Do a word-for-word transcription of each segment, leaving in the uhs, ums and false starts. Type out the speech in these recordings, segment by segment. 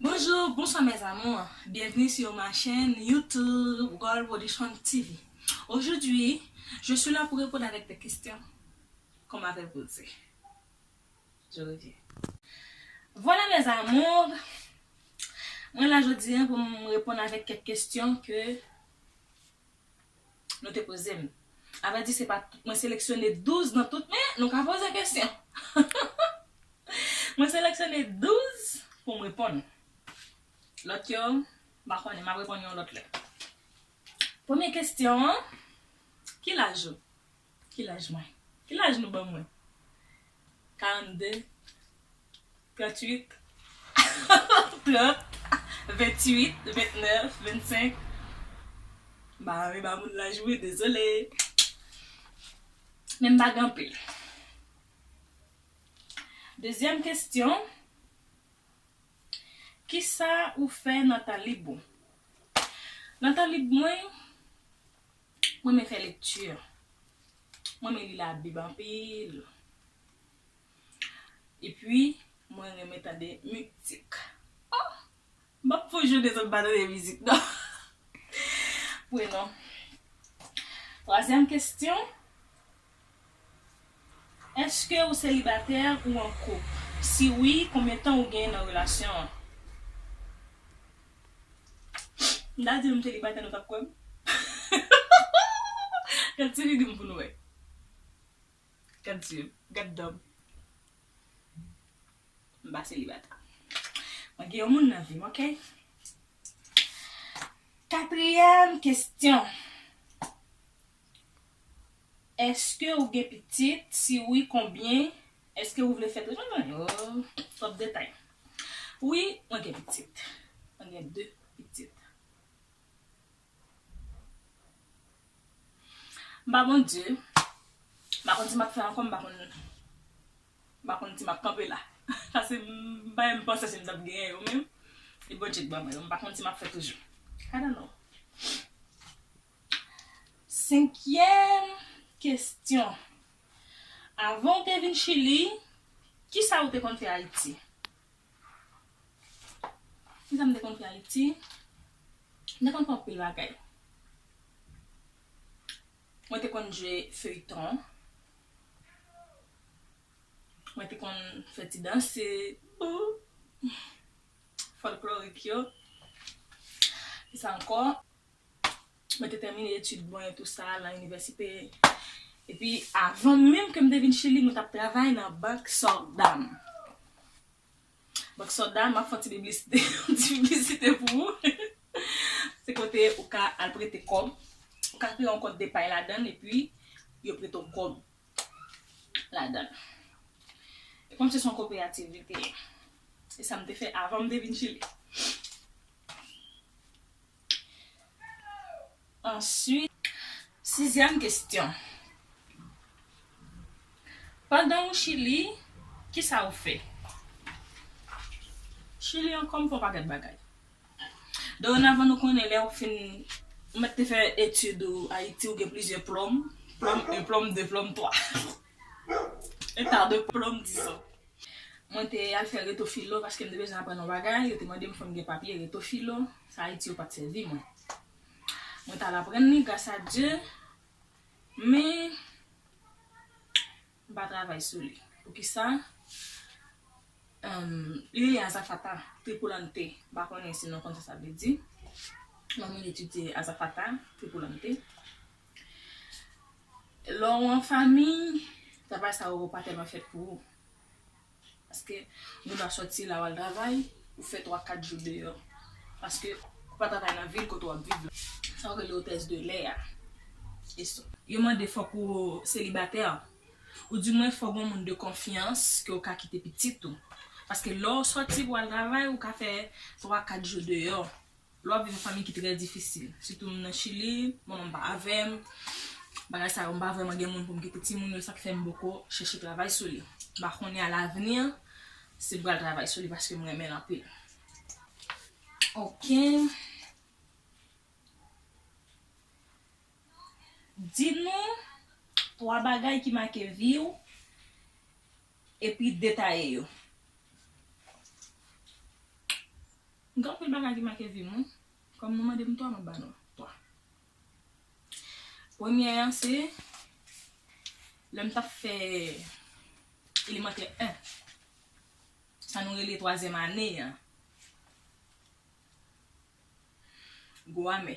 Bonjour, bonsoir mes amours. Bienvenue sur ma chaîne YouTube Gold Production T V. Aujourd'hui, je suis là pour répondre avec des questions qu'on m'avait posées. Je reviens. Voilà mes amours. Mwen la jodi a pou m reponn avèk kèk kesyon ke nou te poze m. Avè di, se pa tout mwen seleksyone douz nan tout, men nou ka poze kesyon. Mwen seleksyone douz pou m reponn. Lòt yo, m pa konnen, m ap reponn yon lòt lè. Premye kesyon an, ki laj ou? Ki laj mwen? Ki laj nou ban mwen? Karannde, tranntuit, trant, venntuit, vennèf, vennsenk. M pa renmen ba moun laj wi, dezole. Men m pa gen anpil. Dezyèm kesyon, kisa ou fè nan tan lib ou? Nan tan lib mwen, mwen renmen fè lekti. Mwen renmen li Labib anpil. Epi, mwen renmen tande mizik. Oh! M p ap fè w jwenn de zòt pa tande mizik, non. Prenon. Twazyèm kesyon. Èske ou selibatè ou an koup? Si wi, konbyen tan ou genyen nan relasyon an? M ta di nou m selibatè, nou t ap kwè m? Gad ti figi m pou nou wè. Gad zye m, gad dan m. M pa selibatè. Mwen gen yon moun nan vi m, oke? Katriyèm kesyon. Èske ou gen pitit? Si wi, konbyen? Èske ou vle fè toujou? Oh, twòp detay. Wi, mwen gen pitit. Mwen gen de pitit. M pa Bondye. M pa konn si m ap fè ankò, m pa konn, m pa konn si m ap kanpe la. Paske m pa menm panse si m t ap genyen yo menm. E Bondye k ban mwen yo. M pa konn si m ap fè toujou. I don't know. Senkyèm kesyon. Avan w te vin Chili, kisa ou te konn fè Ayiti? Kisa m te konn fè Ayiti? M te konn fè anpil bagay. Mwen te konn jwe feyton. Mwen te konn fè ti danse. Ou. Fòlklorik yo. Kisa ankò? Mwen te tèmine etid mwen, tou sa, nan inivèsite. Epi, avan menm ke m te vin Chili, mwen t ap travay nan Bank Sordam. Bank Sordam, m ap fè yon ti piblisite, yon ti piblisite pou ou. Se kote ou ka al prete kòb. Ou ka kreye yon kont epay ladan l, epi yo prete w kòb ladan l. E kòm se yon koperativ li te ye. E sa m te fè avan m te vin Chili. Answit, sizyèm kesyon. Pandan ou Chili, kisa ou fè? Chili ankò, m fè yon pakèt bagay. Dorenavan, nou konnen lè w fin, ou mèt te fè etid ou Ayiti, ou gen plizyè plòm. Plòm en, plòm de, plòm twa. Eta de plòm, dizon. Mwen te al fè reto filo paske m te bezwen aprann yon bagay. Yo te mande m fò m gen papye reto filo. Sa Ayiti yo pa t sèvi mwen. Mwen t al aprann li, gras a Dye. Men, m pa travay sou li. Poukisa? Em, li rele Azafata Tripulante. M pa konnen si nou konn sa sa vle di. Mwen, mwen etidye Azafata Tripulante. Lè w an fanmi, travay sa yo pa tèlman fèt pou ou. Paske ou dwa sòti la w al travay, ou fè twa kat jou deyò. Paske ou pa travay nan vil kote w ap viv la. Sa yo rele otès de lè a. E so. Yo mande fòk ou selibatè. Oudimwen fòk gon moun de konfyans ke w ka kite pitit ou. Paske lè w sòti pou al travay, ou ka fè twa kat jou deyò. Lè w ap viv yon fanmi ki trè difisil. Sitou m nan Chili, manman m pa avè m. Bagay sa yo, m pa vrèman gen moun pou m kite timoun yo, sa k fè m poko chèche travay sou li. M pa konnen alavni, si m pral travay sou li paske m renmen l anpil. Oke. Di nou twa bagay ki make vi w, epi detaye yo. M gen anpil bagay ki make vi m, wi. Kòm nou mande m twa, m ap ba nou twa. Premyè an se lè m t ap fè elemantè en, sa nou rele twazyèm ane an. Gwo amè.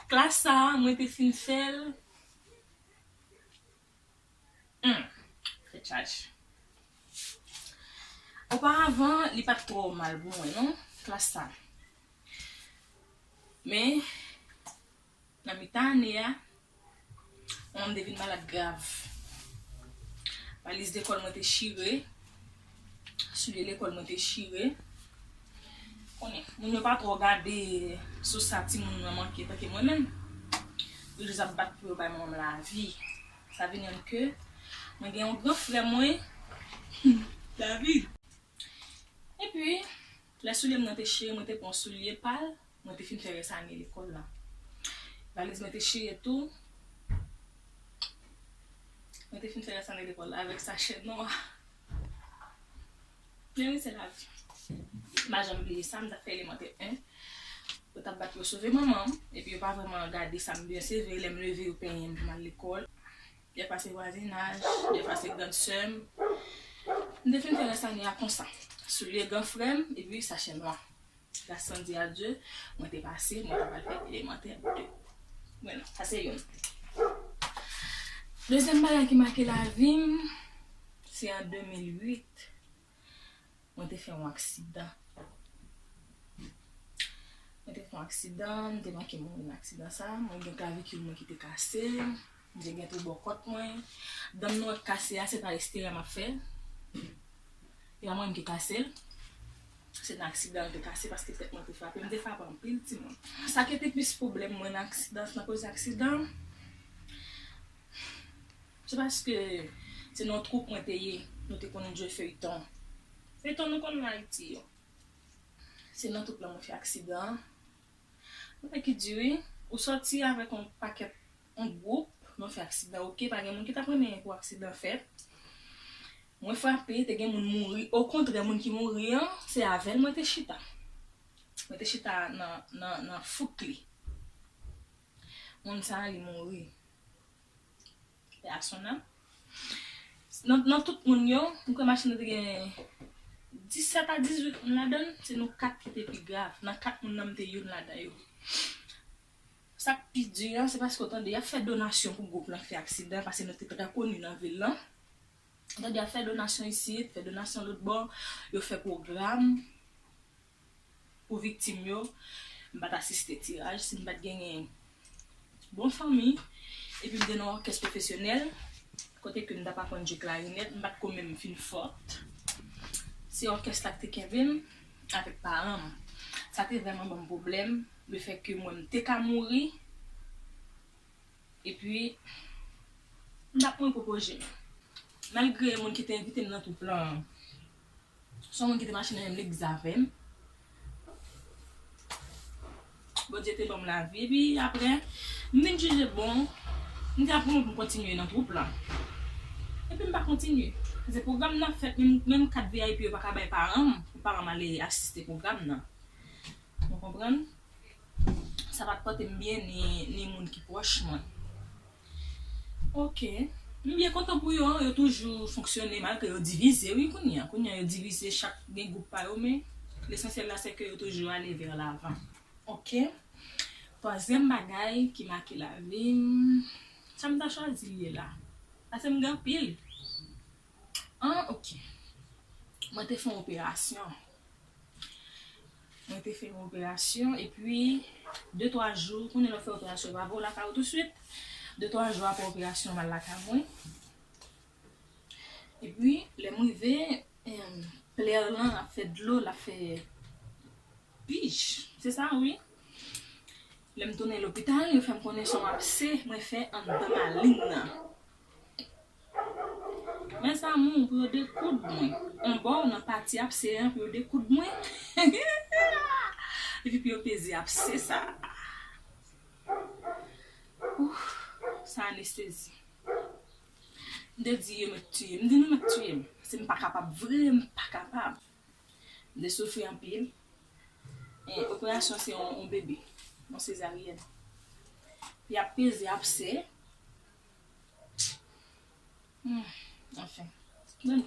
Klas sa a, mwen te fin fè l. Hmm, fè chaj. Oparavan, li pa t twò mal pou mwen, non, klas sa. Men, nan mitan ane a, mwen m te vin malad grav. Valiz lekòl mwen te chire, soulye lekòl mwen te chire. Konnen, moun yo pa twò gade sou sa timoun nan manke tanke mwen menm. Yo jis ap bat pou yo bay manman m lavi. Sa vin rann ke mwen gen yon gran frè mwen, David. Epi, lè soulye m nan te chire, mwen te pran yon soulye pa l, mwen te fin fè rès ane lekòl la. Valiz mwen te chire tou. Mwen te fin fè rès ane lekòl la avèk sachè nwa. Men wi, se lavi. M pa janm bliye sa, m t ap fè elemantè en. Yo t ap bat pou yo sove manman m, epi yo pa vrèman gade sa m byen. Se vre, lè m leve, yo penyen m pou m al lekòl. Dèfwa se vwazinaj, dèfwa se grann sè m. M te fin fè rès ane a konsa. Soulye gran frè m, epi sachè nwa. Gras san di a Dye, mwen te pase, mwen t ap al fè elemantè de. Mwen non, sa se youn. Dezyèm bagay ki make lavi m, se an de mil uit, mwen te fè yon aksidan. Mwen te fè yon aksidan, m te manke mouri nan aksidan sa. Mwen gen klavikil mwen ki te kase, m te gen twou bò kòt mwen. Dan m nou wè k kase a, se pa estera m ap fè. E pa mwen menm ki kase l. Se nan aksidan l te kase paske tèt mwen te frape. M te frape anpil timoun. Sa ki te plis pwoblèm mwen nan aksidan, nan koze aksidan, se paske se nan yon twoup mwen te ye. Nou te konn jwe feyton. Feyton nou konn nan Ayiti yo. Se nan twoup lan mwen fè aksidan an. Bagay ki di wi, ou sòti avèk yon pakèt, yon gwoup, nou fè aksidan, oke, pa gen moun ki t ap renmen pou aksidan fèt. Mwen frape, te gen moun mouri. Okontrè, moun ki mouri an, se avè l mwen te chita. Mwen te chita nan, nan, nan fouk li. Moun sa a, li mouri. Pè a son nanm. Nan, nan tout moun yo, m kwè machin nan te gen disèt a dizuit moun ladan l, se nou kat ki te pi grav. Nan kat moun nan, m te youn ladan yo. Sa k pi di an, se paske w tande y ap fè donasyon pou gwoup lan k fè aksidan, paske nou te trè koni nan vil lan. Tande y ap fè donasyon isit, fè donasyon lòt bò, yo fè pwogram pou viktim yo. M pa t asiste tiraj, si m pa t genyen bon fanmi, epi m te nan òkès pwofesyonèl, kote ke m t ap aprann jwe klarinèt, m pa t ko menm fin fòt. Se òkès la k te kenbe m avèk paran m. Sa te vrèman ban m pwoblèm, lefètke mwen m te ka mouri, epi m t ap mouri pou pwoje m. Malgre moun ki te envite m nan twoup lan, se yon moun ki te mache nan menm legliz avè m. Bondye te ban m lavi. Epi apre, m vin jije bon, m te ap pran pou m kontinye nan twoup lan. Epi m pa kontinye. Se pwogram nan fèt, menm, menm kat V I P yo pa ka bay paran m, pou paran m ale asiste pwogram nan. Nou konprann? Sa pa t pote m byen, ni, ni moun ki pwòch mwen. Oke. M byen kontan pou yo, yo toujou fonksyone malgre yo divize, wi, kounye a. Kounye a, yo divize, chak gen gwoup pa yo, men lesansyèl la, se ke yo toujou ale vè lavan. Oke. Twazyèm bagay ki make lavi m, sa m ta chwazi l ye la? Paske m gen anpil. An, oke. Mwen te fè yon operasyon. Mwen te fè yon operasyon, epi de, twa jou, konnen lè w fè operasyon, yo pa voye w lakay ou touswit. De, twa jou apre operasyon, m al lakay mwen. Epi, lè m rive, em, plè lan ap fè dlo, l ap fè pij. Se sa, wi. Lè m tounen lopital, yo fè m konnen se yon abse mwen fè anndan maleng nan. Mes amours, pou yo dekoud mwen. Yon bò nan pati abse an, pou yo dekoud mwen. Epi pou yo peze abse sa. Ouf, sa anestezi. M te di yo mèt tiye m. M di nou mèt tiye m. Si m pa kapab vre, m pa kapab. M te soufri anpil. E operasyon se yon, yon bebe, yon sezaryèn. Li ap peze absè. Hmm, anfen. Bon,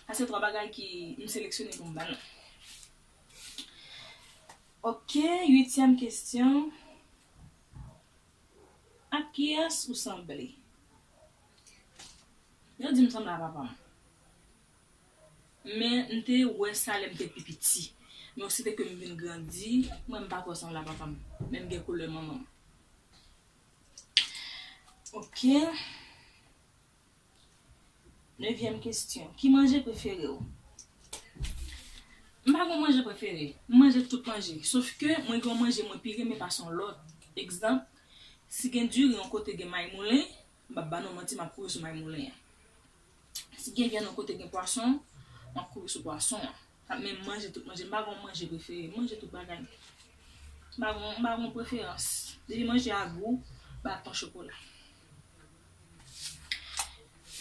sa se twa bagay ki m seleksyone pou m ba nou. Ok, uityèm kesyon. Ak kiyès ou sanble? Yo di m sanble a papa m. Men m te wè sa lè m te pi piti. Men osite ke m vin grandi, mwen m pa twò sanble a papa m. Men m gen koulè manman m. Ok. Nevyèm kesyon. Ki manje prefere w? M pa gen manje prefere. M manje tout manje. Sof ke mwen gen yon manje mwen pi renmen pase yon lòt. Egzanp, si gen diri yon kote gen may moulen, m p ap ba nou manti, m ap kouri sou may moulen an. Si gen vyann yon kote gen pwason, m ap kouri sou pwason an. Men m manje tout manje. M pa gen yon manje prefere. M manje tout bagay. M pa gen, m pa gen preferans. Depi manje a gou, baton, chokola.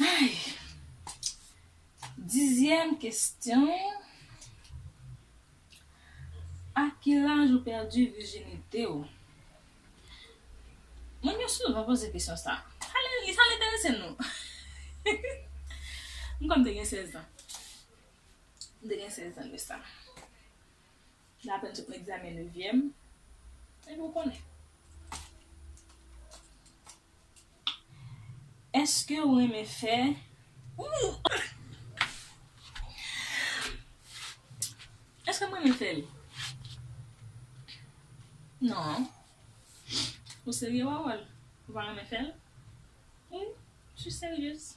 Ay. Dizyèm kesyon. A ki laj ou pèdi vijinite w? Moun yo souvan poze kesyon sa. Sa l, sa l enterese nou. M kwè m te gen sèz an. M te gen sèz an de sa. M apèn sot nan egzamen nevyèm. Epi w konnen. Èske w renmen fè? Ooh! Èske m renmen fè l? Non. Ou serye, Wawòl? Ou pa renmen fè l? Oui, je suis sérieuse.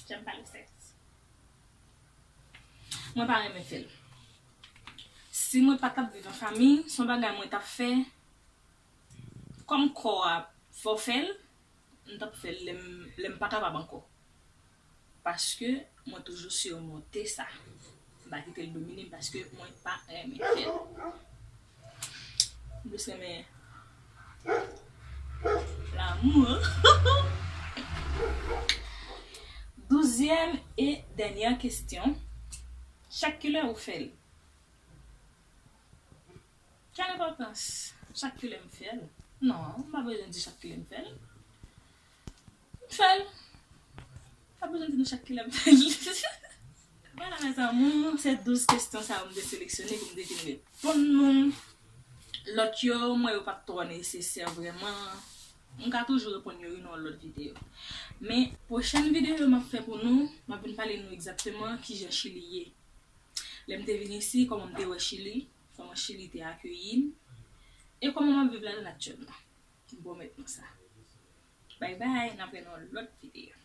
J'aime pas le sexe. Mwen pa renmen fè l. Si mwen pa t ap viv an fanmi, se yon bagay mwen t ap fè. Kòm kò a fè w fè l, m t ap fè l lè m, lè m pa kapab ankò. Paske mwen toujou simonte sa. M pa kite l domine m paske mwen pa renmen fè l. M plis renmen lanmou. Douzyèm e dènyè kesyon. Chak kilè ou fè l? Quelle importance? Chak kilè m fè l? Non, m pa bezwen di chak kilè m fè l. M fè l. M pa bezwen di nou chak kilè m fè l. Vwala, mes amours, se douz kesyon sa yo m te seleksyone pou m te vin reponn nou. Lòt yo, mwen yo pa t twò nesesè vrèman. M ka toujou reponn yo wi nan yon lòt videyo. Men, pwochèn videyo m ap fè pou nou, m ap vin pale nou egzakteman kijan Chili ye. Lè m te vin isi, kòman m te wè Chili, kòman Chili te akeyi m, e kòman m ap viv ladan l aktyèlman. M pwomèt nou sa. Bay bay, n ap wè nan yon lòt videyo.